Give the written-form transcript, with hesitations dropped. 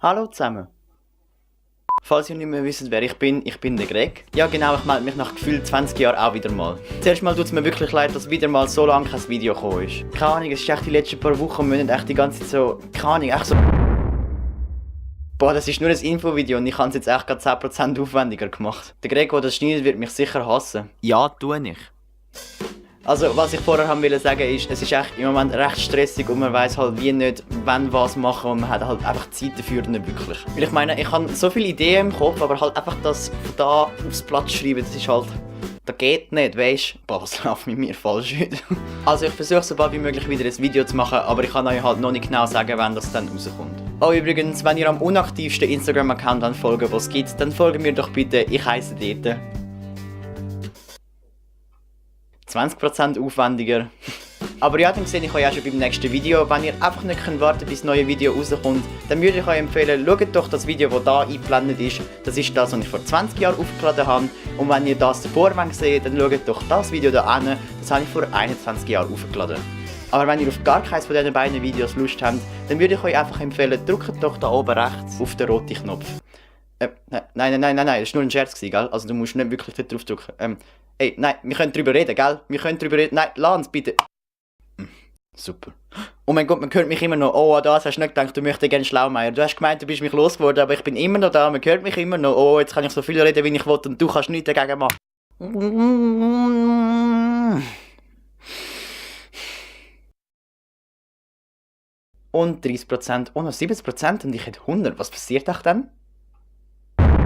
Hallo zusammen. Falls ihr nicht mehr wisst, wer ich bin der Greg. Ja genau, ich melde mich nach gefühlt 20 Jahren auch wieder mal. Zuerst mal tut es mir wirklich leid, dass wieder mal so lange kein Video gekommen ist. Keine Ahnung, es ist echt die letzten paar Wochen und Monate echt die ganze Zeit so... Keine Ahnung, echt so... Boah, das ist nur ein Infovideo und ich habe es jetzt echt gerade 10% aufwendiger gemacht. Der Greg, der das schneidet, wird mich sicher hassen. Ja, tue ich. Also, was ich vorher wollte sagen ist, es ist echt im Moment recht stressig und man weiss halt wie nicht, wann was machen und man hat halt einfach Zeit dafür nicht wirklich. Weil ich meine, ich habe so viele Ideen im Kopf, aber halt einfach das von da aufs Blatt schreiben, das ist halt... Das geht nicht, weisst du? Boah, was läuft mit mir falsch heute? Also ich versuche so bald wie möglich wieder ein Video zu machen, aber ich kann euch halt noch nicht genau sagen, wann das dann rauskommt. Oh übrigens, wenn ihr am unaktivsten Instagram-Account folgen wollt, was es gibt, dann folgt mir doch bitte, ich heisse dort. 20% aufwendiger. Aber ja, dann sehe ich euch auch schon beim nächsten Video. Wenn ihr einfach nicht warten könnt, bis das neue Video rauskommt, dann würde ich euch empfehlen, schaut doch das Video, das hier eingeblendet ist. Das ist das, was ich vor 20 Jahren aufgeladen habe. Und wenn ihr das davor seht, dann schaut doch das Video hier an. Das habe ich vor 21 Jahren aufgeladen. Aber wenn ihr auf gar keines von diesen beiden Videos Lust habt, dann würde ich euch einfach empfehlen, drückt doch da oben rechts auf den roten Knopf. Nein, das war nur ein Scherz, gell? Also du musst nicht wirklich dort drauf drücken. Ey, nein, wir können drüber reden, gell? Wir können drüber reden. Nein, lass uns bitte. Super. Oh mein Gott, man hört mich immer noch. Oh, das hast du nicht gedacht, du möchtest gerne Schlaumeier. Du hast gemeint, du bist mich losgeworden, aber ich bin immer noch da. Man hört mich immer noch. Oh, jetzt kann ich so viel reden, wie ich will und du kannst nichts dagegen machen. Und 30%, oh noch 70% und ich hätte 100. Was passiert auch dann?